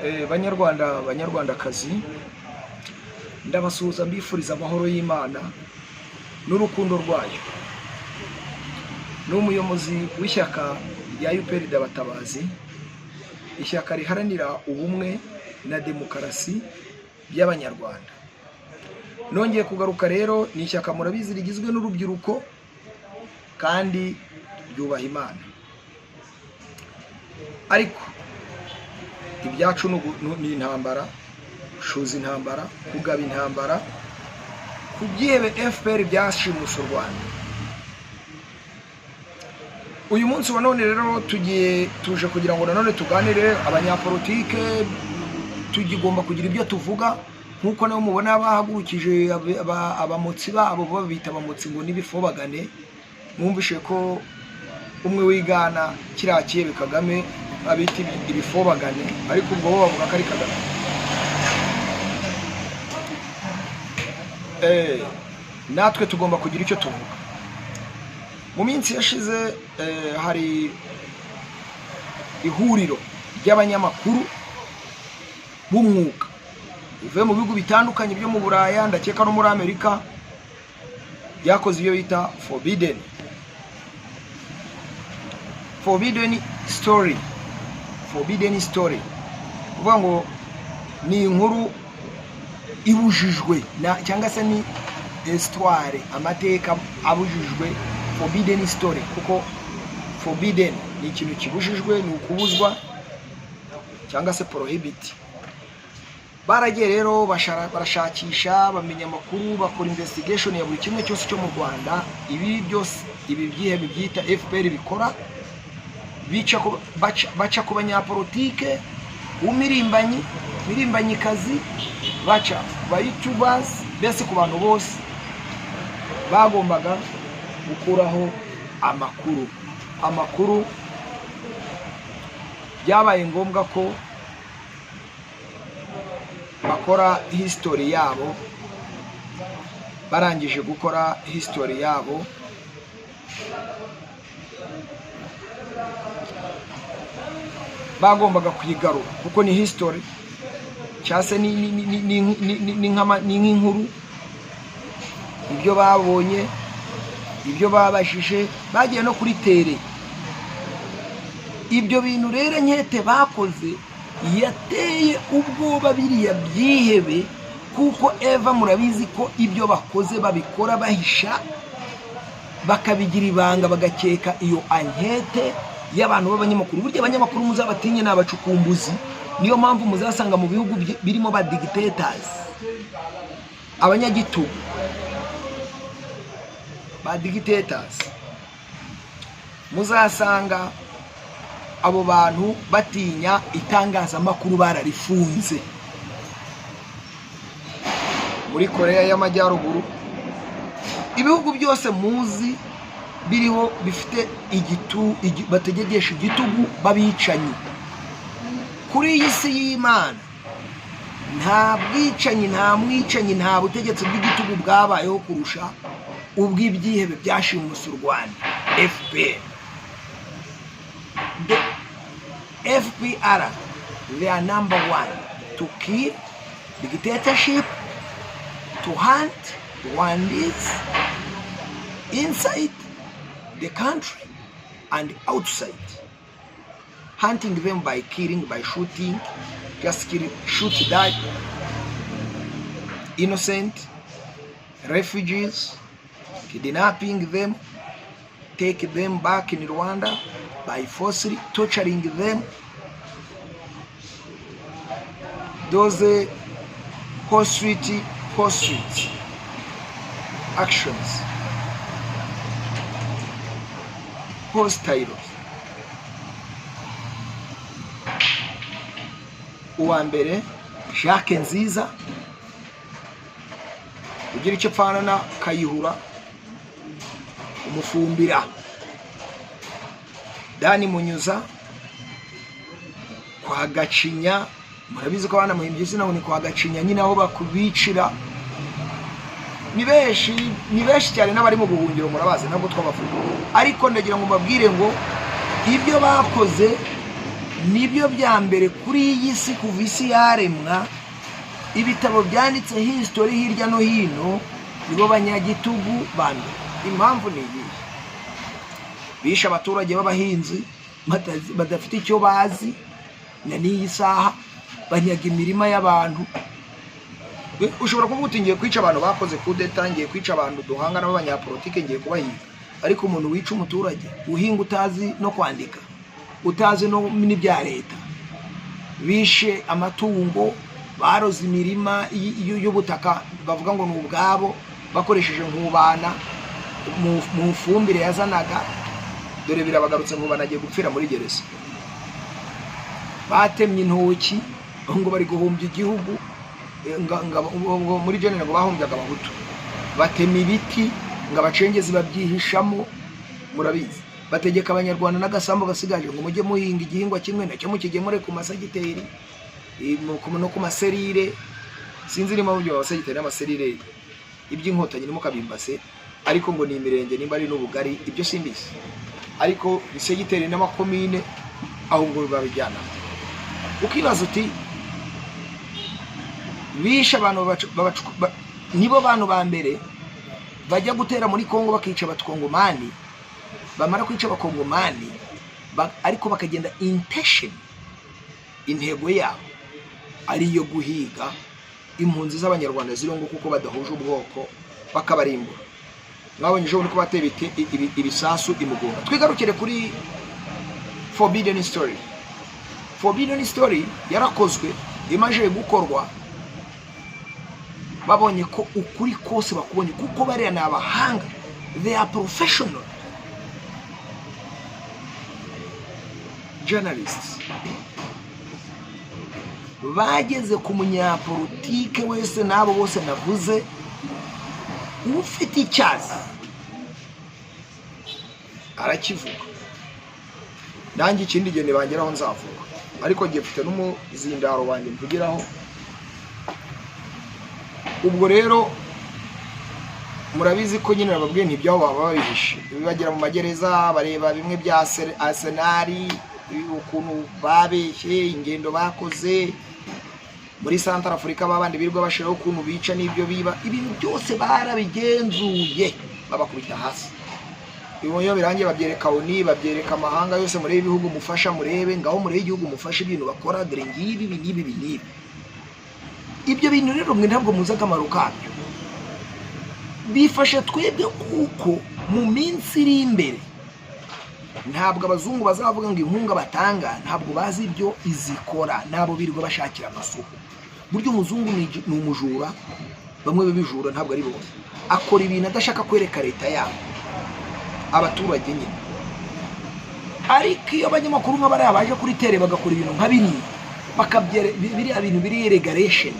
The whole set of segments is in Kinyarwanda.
Banyarwanda, banyarwandakazi, ndabasuhuza mbifuriza amahoro y'Imana n'urukundo rwayo. Ni umuyobozi w'ishyaka rya UPR Abatabazi, ishyaka riharanira ubumwe na demokarasi by'Abanyarwanda. Nongeye kugaruka rero, ni ishyaka murabizi rigizwe n'urubyiruko kandi ryubaha Imana. Ariko ibyacu ni intambara, gushoza intambara, kugaba intambara ku byihebe FPR byashimuse u Rwanda. Uyu munsi wa none rero tugiye, tuje kugira ngo nanone tuganire. Abanyapolitike tugomba kugira ibyo tuvuga, nk'uko nabo mubona bahagurukije abamotsi babo, babita abamotsi ngo n'ibifobagane. Mwumvishe ko umwe wigana kiriya kihebe Kagame abita ibifobagane, ariko ubwo bo bavuga ko ari Kagame. Natwe tugomba kugira icyo tuvuga. Mu minsi yashize hari ihuriro ry'abanyamakuru b'umwuga rivuye mu bihugu bitandukanye byo mu Buraya, ndakeka no muri Amerika, ryakoze ibyo bita forbidden story. Forbidden story kuvuga ngo ni inkuru ibujijwe cyangwa se ni histoire, amateka abujijwe. Forbidden story, kuko forbidden ni ikintu kibujijwe, ni ukubuzwa cyangwa se prohibit. Baragiye rero barashakisha, bamenya amakuru, bakora investigation ya buri kimwe cyose cyo mu Rwanda. Ibi byose ibi byihebe byita FPR bikora, baca ku banyapolitike, ku mirimbanyi, mirimbanyikazi, baca ku ba youtubers, mbese ku bantu bose bagombaga gukuraho amakuru. Amakuru byabaye ngombwa ko bakora history yabo. Barangije gukora history yabo, bagombaga kuyigarura kuko ni history cyangwa se ni nk'inkuru, ibyo babonye, ibyo babashije, bagiye no kuri terrain. Ibyo bintu rero, enquête bakoze yateye ubwoba biriya byihebe, kuko eva murabizi ko ibyo bakoze babikora bahisha, bakabigira ibanga, bagakeka iyo enquête y'abantu b'abanyamakuru. Burya abanyamakuru muzabatinye, ni abacukumbuzi. Niyo mpamvu muzasanga mu bihugu birimo ba dictators, abanyagitugu, ba dictators, muzasanga abo bantu batinya itangazamakuru, bararifunze. Muri Koreya y'Amajyaruguru, ibihugu byose muzi biriho bifite igitu bategegesha igitugu b'abicanyi. Kuri iyi si y'Imana nta bwicanyi, nta mwicanyi, nta butegetsi bw'igitugu bwabayeho kurusha ubw'ibyihebe byashimuse u Rwanda, FPR. The FPR, they are number one to kill, dictatorship, to hunt Rwandese inside the country and outside, hunting them by killing, by shooting, just kill, shoot, die innocent refugees, kidnapping them, take them back in Rwanda by forcefully torturing them. Those hostile actions, hostile. Uwa mbere Jacques Nziza, ugira icyo apfana na Kayihura, umufumbira Dani Munyuza kwa Gacinya. Murabizi ko banamuhimbye izina ngo ni kwa Gacinya nyine, aho bakubicira. Ni benshi, ni benshi cyane, n'abari mu buhungiro murabazi, ntabwo twabavuga. Ariko ndagira ngo mbabwire ngo ibyo bakoze Nibyo bya mbere kuri iyi si kuva isi yaremwa. Ibitabo byanditse history hirya no hino, nibo banyagitugu ba mbere. Impamvu ni iyihe? Bishe abaturage b'abahinzi badafite icyo bazi na n'iyi saha, banyaga imirima y'abantu. Ushobora kuvuga uti: "Ngiye kwica abantu bakoze kudeta, ngiye kwica abantu duhangana b'abanyapolitike, ngiye kubahiga." Ariko umuntu wica umuturage uhinga, utazi no kwandika, utazi no n'ibya leta, bishe amatungo, baroze imirima y'ubutaka bavuga ngo ni ubwabo, bakoresheje Nkubana mu fumbire yazanaga. Dore birabagarutse, Nkubana agiye gupfira muri gereza. Batemye intoki ngo bari guhumbya igihugu, ngo muri genero ngo bahumbyaga Abahutu, batema ibiti ngo abacengezi babyihishamo. Murabizi, bategeka Abanyarwanda n'agasambu gasigaje ngo mujye muhinga igihingwa kimwe, nacyo mukigemure ku masegiteri no ku maserire. Sinzi niba mubyo amasegiteri n'amaserire iby'Inkotanyi ntimukabimbase, ariko ngo ni imirenge, nimba ari n'ubugari, ibyo simbizi, ariko isegiteri n'amakomine ahubwo babijyana. Ukibaza uti: "Bishe abantu nibo bantu ba mbere bajya gutera muri Kongo, bakica Abatwongomani, bamara kwica Abakongomani, ariko bakagenda intention, intego yabo ari iyo guhiga impunzi z'Abanyarwanda ziri ngo kuko badahuje ubwoko, bakabarimbura." Mwabonye ejo bundi ko bateye ibisasu i Mugunga. Twigarukire kuri Forbidden Story. Forbidden Story yarakozwe. Imaze gukorwa, babonye ko ukuri kose bakubonye, kuko bariya ni abahanga, they are professional journalists. Bageze ku munyapolitike wese n'abo bose navuze ufite icyazi arakivuga. Nanjye ikindi gihe nibangeraho nzavuga, ariko njye mfite n'umuzindaro wanjye mvugiraho. Ubwo rero murabizi ko nyine nababwiye, ntibyabo baba babihishe, bagera mu magereza bareba bimwe bya Arsenal, ukuntu babeshye, ingendo bakoze muri Central Africa, babandi birirwa bashiraho ukuntu bica n'ibyo biba, ibintu byose barabigenzuye, babakubita hasi. Iyo birangiye babyereka ONU, babyereka amahanga yose: "Murebe ibihugu mufasha, murebe ngaho, murebe igihugu mufasha ibintu bakora, dore ngibi, ibi n'ibi, ibi n'ibi." Ibyo bintu rero mwe ntabwo muzi akamaro kabyo. Bifasha twebwe, kuko mu minsi iri imbere ntabwo abazungu bazavuga ngo inkunga batanga ntabwo bazi ibyo izikora, nabo birirwa bashakira amasoko. Burya umuzungu ni umujura, bamwe b'ibijura, ntabwo ari bose. Akora ibintu adashaka kwereka leta yabo, abaturage nyine. Ariko iyo abanyamakuru nka bariya baje kuri terrain bagakora ibintu nka biriya, bakabyere biriya bintu biri regulation,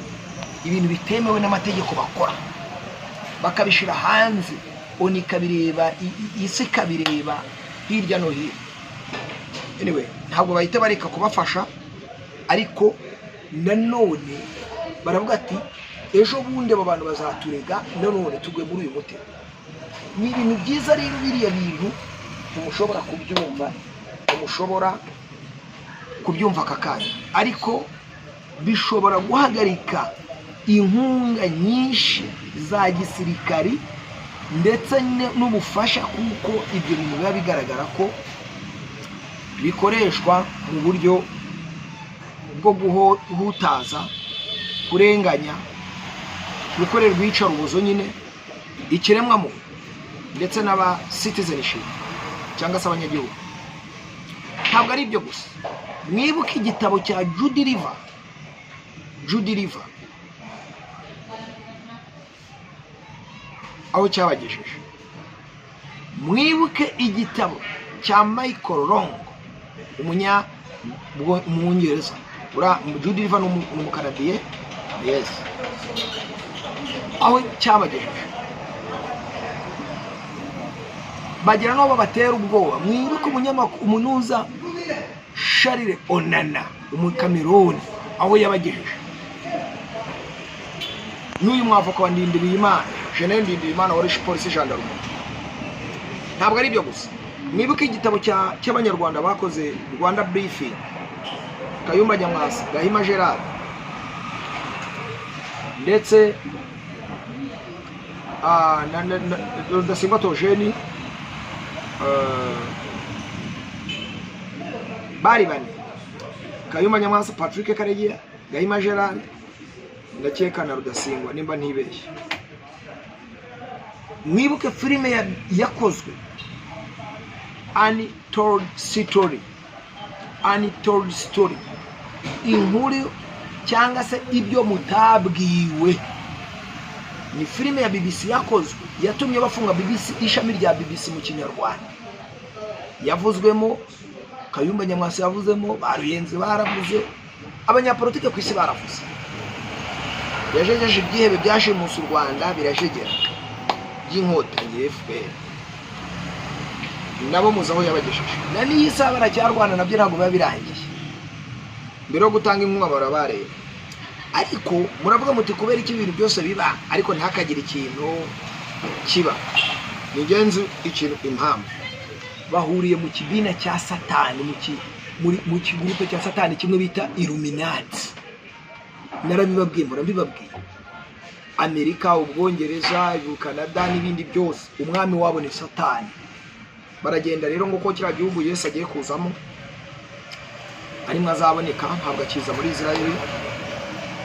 ibintu bitemewe n'amategeko bakora, bakabishyira hanze, ONU ikabireba, isi ikabireba hirya no hino, anyway, ntabwo bahita bareka kubafasha. Ariko nanone baravuga ati: "Ejo bundi abo bantu bazaturega, nanone tugwe muri uyu mutego." Ni ibintu byiza rero, biriya bintu ntimushobora kubyumva, ntimushobora kubyumva aka kanya, ariko bishobora guhagarika inkunga nyinshi za gisirikari ndetse n'ubufasha, kuko ibyo bintu biba bigaragara ko bikoreshwa mu buryo bwo guhutaza, kurenganya, gukorerwa iyicarubozo nyine ikiremwamuntu ndetse n'aba citizenship cyangwa se abanyagihugu. Ntabwo ari ibyo gusa. Mwibuke igitabo cya Judy River, Judy River, aho cyabagejeje. Mwibuke igitabo cya Michael Long, umunya Umwongereza. Ura Judy River ni Umukanadiye, yes. Aho cyabagejeje, bagera n'aho babatera ubwoba. Mwibuke umunyamakuru, umunuza Charles Onana, Umukameroni, aho yabagejeje, n'uyu mwavoka wa Ndindiriyimana, Jeanette Ndindiriyimana wari polisi gendarmerie. Ntabwo ari ibyo gusa. Mwibuke igitabo cy'Abanyarwanda bakoze Rwanda Briefing. Kayumba Nyamwasa, Gahima Gerard, ndetse na Rudasingwa Theogene, bari bane: Kayumba Nyamwasa, Patrick Karegeya, Gahima Gerard, ndakeka na Rudasingwa nimba ntibeshye. Mwibuke filime yakozwe, Untold Story, Untold Story, inkuru cyangwa se ibyo mutabwiwe. Ni filime ya BBC yakozwe, yatumye bafunga BBC, ishami rya BBC mu Kinyarwanda. Yavuzwemo Kayumba Nyamwasa, yavuzemo ba Ruyenzi, baravuze abanyapolitike ku isi, baravuze. Yajegeje ibyihebe byashimuse u Rwanda, birajegera, by'Inkotanyi FPR. Nabo muzi aho yabagejeje, na n'iyi saha baracyarwana nabyo, ntabwo biba birangiye. Mbere yo gutanga inkunga barabareba. Ariko muravuga muti: "Kubera iki ibintu byose biba ariko ntihakagire ikintu kiba?" Ni ingenzi ikintu, impamvu bahuriye mu kibina cya Satani, mu kigurupe cya Satani kimwe bita Illuminati. Narabibabwiye, murabibabwiye. Amerika, Ubwongereza, Canada n'ibindi byose, umwami wabo ni Satani. Baragenda rero ngo ko kiriya gihugu Yesu agiye kuzamo arimwe azaboneka, ntabwo akiza muri Israel.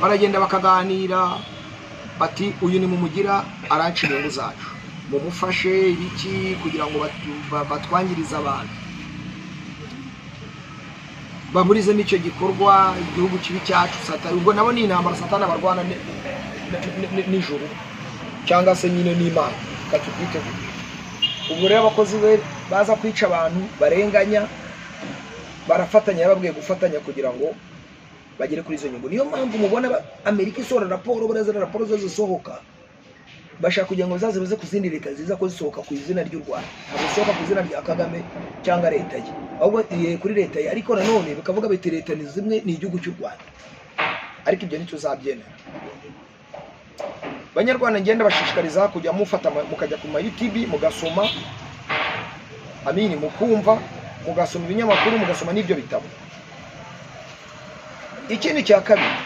Baragenda bakaganira bati: "Uyu ni mumugira aranca inyungu zacu, mumufashe ibiki kugira ngo batwangirize abantu, baburizemo icyo gikorwa, igihugu kibi cyacu." Satani ubwo nabo ni intambara Satani abarwana nijoro cyangwa se nyine n'Imana, reka tubyite gutyo. Ubwo rero abakozi be baza kwica abantu barenganya, barafatanya, yababwiye gufatanya kugira ngo bagere kuri izo nyungu. Niyo mpamvu mubona Amerika isohora raporo. Buriya ziriya raporo zo zisohoka, bashaka kugira ngo zazibaze ku zindi leta ziza ko zisohoka ku izina ry'u Rwanda, ntabwo zisohoka ku izina rya Kagame cyangwa leta ye, ahubwo kuri leta ye. Ariko nanone bakavuga bati: "Leta ni zimwe, ni igihugu cy'u Rwanda." Ariko ibyo ntituzabyemera. Banyarwanda, ngenda bashishikariza kujya mufata mukajya ku ma YouTube mugasoma, amini, mukumva, mugasoma ibinyamakuru, mugasoma n'ibyo bitabo. Ikindi cya kabiri,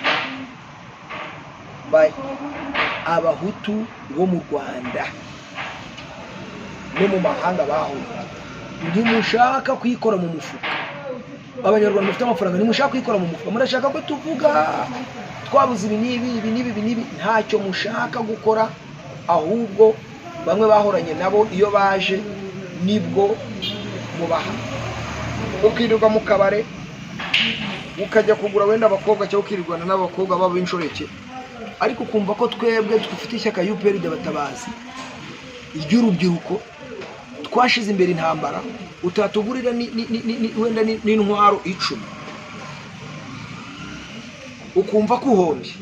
Abahutu bo mu Rwanda no mu mahanga bahungiye, ntimushaka kwikora mu mufuka. Abanyarwanda mufite amafaranga, ntimushaka kwikora mu mufuka. Murashaka ko tuvuga twabuze ibi n'ibi, ibi n'ibi, ibi n'ibi, ntacyo mushaka gukora. Ahubwo bamwe bahoranye nabo, iyo baje nibwo mubaha. Ukirirwa mu kabare, ukajya kugura wenda abakobwa, cyangwa ukirirwana n'abakobwa babo b'inshoreke, ariko ukumva ko twebwe dufite ishyaka UPR Batabazi ry'urubyiruko, twashize imbere intambara, utatugurira wenda n'intwaro 10, ukumva ko uhombye,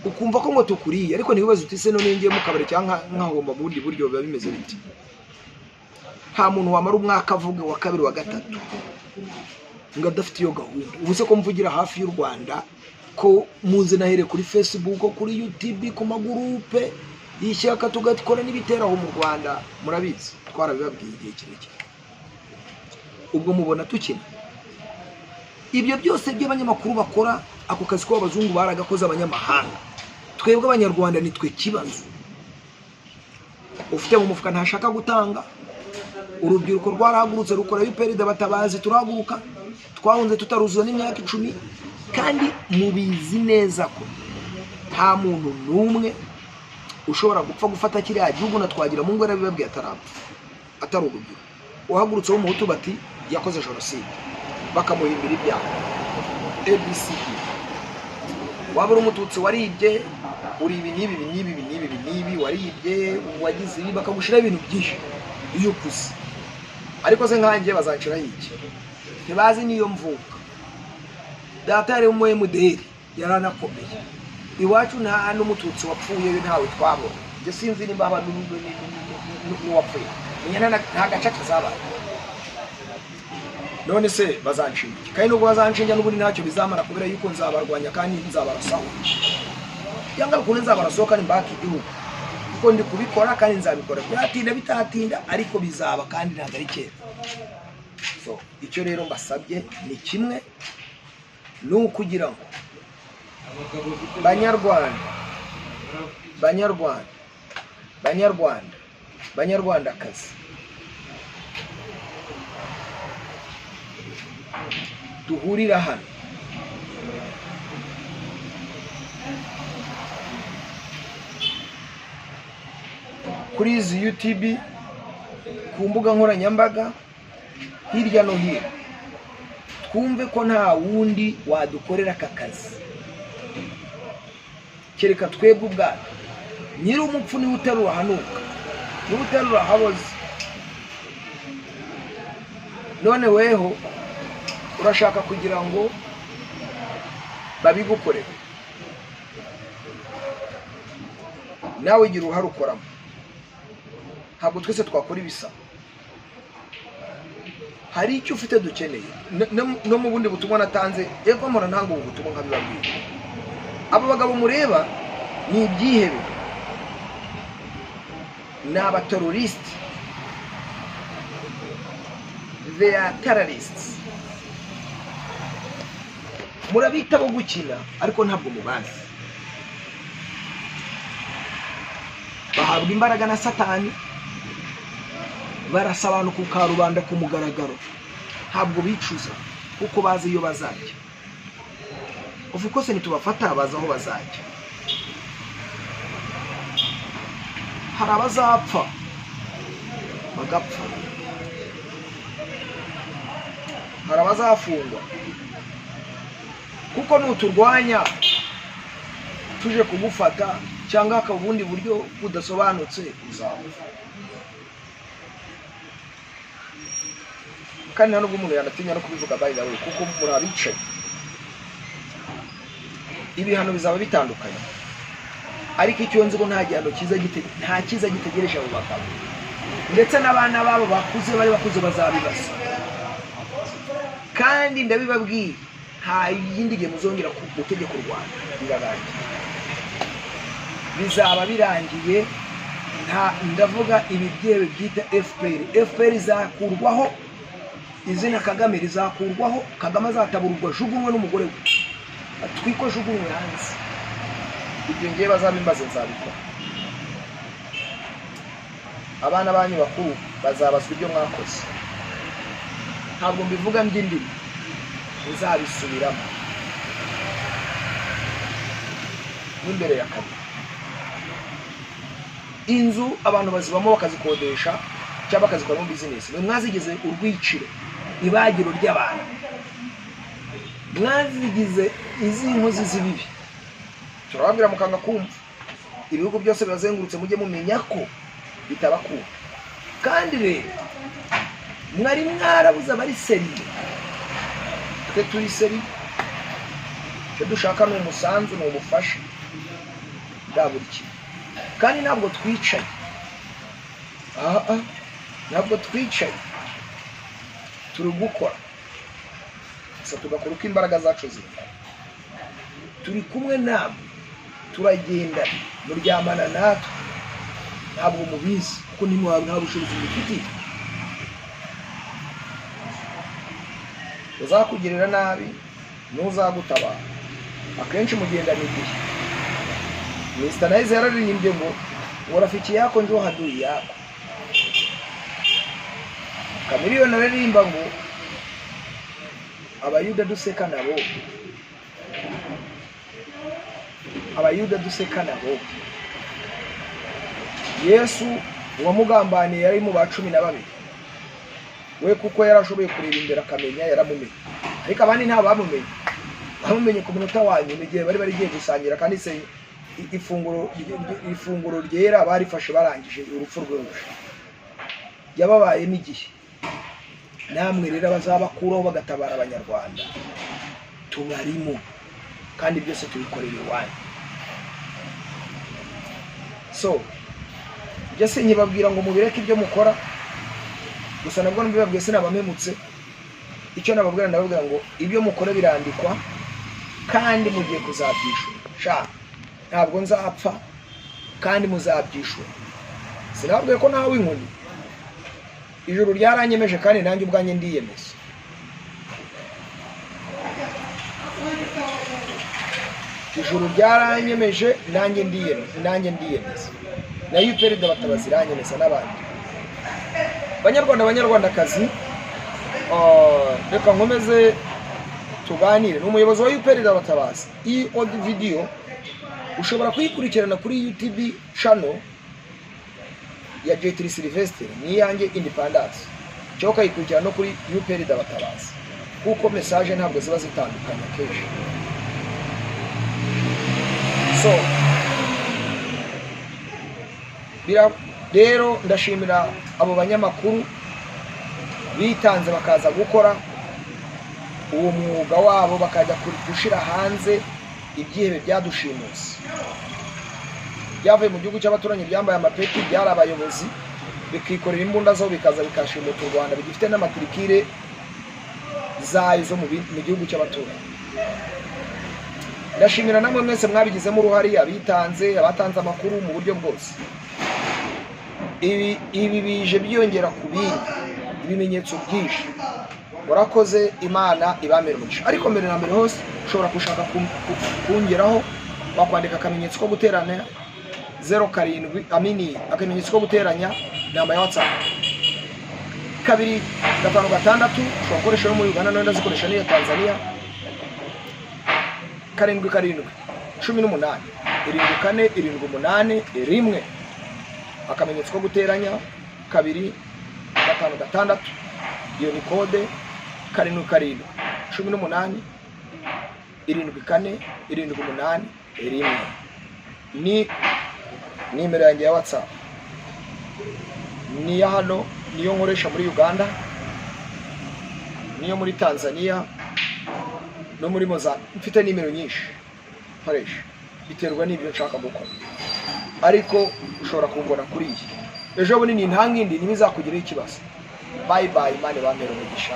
ukumva ko ngo tukuriye. Ariko ntiwibaze uti: "Se none ngiye mu kabari cyangwa nkahomba mu bundi buryo, biba bimeze biti?" Nta muntu wamara umwaka avuga, wa kabiri, wa gatatu, ngo adafite iyo gahunda. Ubu se ko mvugira hafi y'u Rwanda, ko muzi nahereye kuri Facebook, kuri YouTube, ku magurupe y'ishyaka, tugakora n'ibiteraho mu Rwanda, murabizi, twarabibabwiye igihe kirekire. Ubwo mubona tukina? Ibyo byose by'abanyamakuru bakora ako kazi ko abazungu baragakoze, abanyamahanga. Twebwe Abanyarwanda nitwe kibazo. Ufite mu mufuka ntashaka gutanga. Urubyiruko rwarahagurutse, rukora UPR Batabazi, turahaguruka, twahunze tutaruzuza n'imyaka 10. Kandi mubizi neza ko nta muntu n'umwe ushobora gupfa gufata kiriya gihugu, na Twagiramungu yarabibabwiye atarapfa, atari urubyiruko. Uhagurutse w'Umuhutu, bati yakoze jenoside, bakamuhimbira ibyaha ABCD. Waba uri Umututsi, waribye, uri ibi n'ibi, ibi n'ibi, ibi n'ibi, ibi n'ibi, waribye, wagize ibi, bakagushyiraho ibintu byinshi iyo ukuze. Ariko se nkanjye bazanciraho iki? Ntibazi n'iyo mvuka. Data yari umu MDR, yaranakomeye. Iwacu nta n'Umututsi wapfuye, ntawe twabona. Njye sinzi nimba haba n'uwapfuye. Menya nta gacaca zabaye. None se bazanshinja iki? Kandi nubwo bazanshinja, n'ubundi ntacyo bizamara, kubera yuko nzabarwanya kandi nzabarasaho, cyangwa bikunde nzabarasaho kandi mbaka igihugu, kuko ndi kubikora kandi nzabikora, byatinda bitatinda, ariko bizaba, kandi ntabwo ari kera. So icyo rero mbasabye ni kimwe. Ni ukugira ngo Banyarwanda, Banyarwanda, Banyarwanda, Banyarwandakazi, duhurira hano kuri izi YouTube, ku mbuga nkoranyambaga hirya no hino, twumve ko nta wundi wadukorera aka kazi kereka twebwe ubwacu. Nyir'umupfu niwe uterura ahanuka, niwe uterura ahaboze. None weho urashaka kugira ngo babigukorere, nawe gira uruhare ukoramo. Ntabwo twese twakora ibisa. Hari icyo ufite dukeneye. No mu bundi butumwa natanze, ego mpora ntanga ubu butumwa nkabibabwira. Abo bagabo mureba ni ibyihebe, ni abateroriste, they are terrorists. Murabita bo gukina ariko ntabwo mubazi. Bahabwa imbaraga na Satani, barasa abantu ku karubanda ku mugaragaro, ntabwo bicuza kuko bazi iyo bazajya. Of course nitubafata bazi aho bazajya. Hari abazapfa bagapfa, hari abazafungwa, kuko nuturwanya tuje kugufata cyangwa hakaba ubundi buryo budasobanutse uzapfa. Kandi nta nubwo umuntu yanatinya no kubivuga by the way, kuko muri abicaye ibihano bizaba bitandukanye, ariko icyo nzi ko nta gihano cyiza nta cyiza gitegereje abo bagabo, ndetse n'abana babo bakuze bari bakuze bazabibaza. Kandi ndabibabwiye, nta yindi gihe muzongera gutegeka u Rwanda, birarangiye, bizaba birangiye. Nta ndavuga ibi byebe byita FPR. FPR izakurwaho, izina Kagame rizakurwaho, Kagame azataburwa jugunywe n'umugore we, atwikwe jugunywe hanze. Ibyo ngiye bazabimbaze nzabikora. Abana banyu bakuru bazabazwa ibyo mwakoze. Ntabwo mbivuga mby'indimi, nzabisubiramo n'imbere ya kamera. Inzu abantu bazibamo bakazikodesha cyangwa bakazikoramo business. Mwe mwazigize urwiciro, ibagiro ry'abantu, mwazigize izi nkozi z'ibibi. Turababwira mukanga kumva. Ibihugu byose bibazengurutse mujye mumenya ko bitabakunda. Kandi rero mwari mwarabuze abari sérieux, twe turi sérieux. Icyo dushaka ni umusanzu, ni ubufasha bwa buri kimwe. Kandi ntabwo twicaye, aha ntabwo twicaye, turi gukora gusa, tugakora uko imbaraga zacu zingana. Turi kumwe namwe, turagenda, muryamana natwe, ntabwo mubizi kuko nta bushobozi mufitiye. Uzakugirira nabi n'uzagutabara akenshi mugendana igihe. Mr Nice yararirimbye ngo rafiki yako njo hadui yako. Chameleone araririmba ngo abayuda duseka nabo, abayuda duseka nabo. Yesu uwamugambaniye yari mu ba 12 we, kuko yarashoboye kureba imbere akamenya, yaramumenye, ariko abandi nta bamumenye. Bamumenye ku munota wa nyuma igihe bari barigiye gusangira, kandi se ifunguro ryera barifashe barangije urupfu rwuje. Yababayemo igihe. Namwe rero abazabakuraho bagatabara Abanyarwanda tubarimo, kandi byose tubikorera iwanyu. So ibyo sinkibabwira ngo mubireke ibyo mukora gusa, nabwo mbibabwiye sinabamemutse. Icyo nababwira, ndababwira ngo ibyo mukora birandikwa kandi mugiye kuzabyishura. Sha ntabwo nzapfa kandi muzabyishura. Sinababwiye ko nawe inkoni, ijuru ryaranyemeje kandi nanjye ubwanjye ndiyemeza. Ijuru ryaranyemeje, nanjye ndiyemeza, nanjye ndiyemeza, na UPR Abatabazi iranyemeza n'abandi Banyarwanda, Banyarwandakazi. Reka nkomeze tuganire ni umuyobozi wa UPR Abatabazi. Iyi audio video ushobora kuyikurikirana kuri YouTube channel ya J3 Sylvestre, ni iyanjye Independence, cyangwa ukayikurikirana no kuri UPR Abatabazi, kuko message ntabwo ziba zitandukanye akenshi. So rero ndashimira abo banyamakuru bitanze bakaza gukora uwo mwuga wabo, bakajya gushyira hanze ibyihebe byadushimuse, byavuye mu gihugu cy'abaturanyi, byambaye amapeti, byari abayobozi, bikikorera imbunda zo bikaza bikashimuta u Rwanda, bigifite n'amatirikire zayo zo mu gihugu cy'abaturanyi. Ndashimira namwe mwese mwabigizemo uruhare, abitanze, abatanze amakuru mu buryo bwose. Ibi bije byiyongera ku bindi ibimenyetso byinshi. Murakoze, Imana ibamere umugisha. Ariko mbere na mbere hose, ushobora gushaka kungeraho, wakwandika akamenyetso ko guteranya 07, amini, akamenyetso ko guteranya, namba ya WhatsApp 256, ushobora gukoresha yo muri Uganda, nayo ndazikoresha, n'iya Tanzania, 77 18 74 78 1. Akamenyetso ko guteranya 256, iyo ni kode, 77 18 74 78 1, ni nimero yanjye ya WhatsApp, niya hano, niyo nkoresha muri Uganda, niyo muri Tanzania no muri Mozambique. Mfite nimero nyinshi nkoresha, biterwa n'ibyo nshaka gukora, ariko ushobora kumbona kuri iyi. Ejo bundi ni ntangindi ntibizakugiraho ikibazo. Bye bye, Imana ibamere umugisha.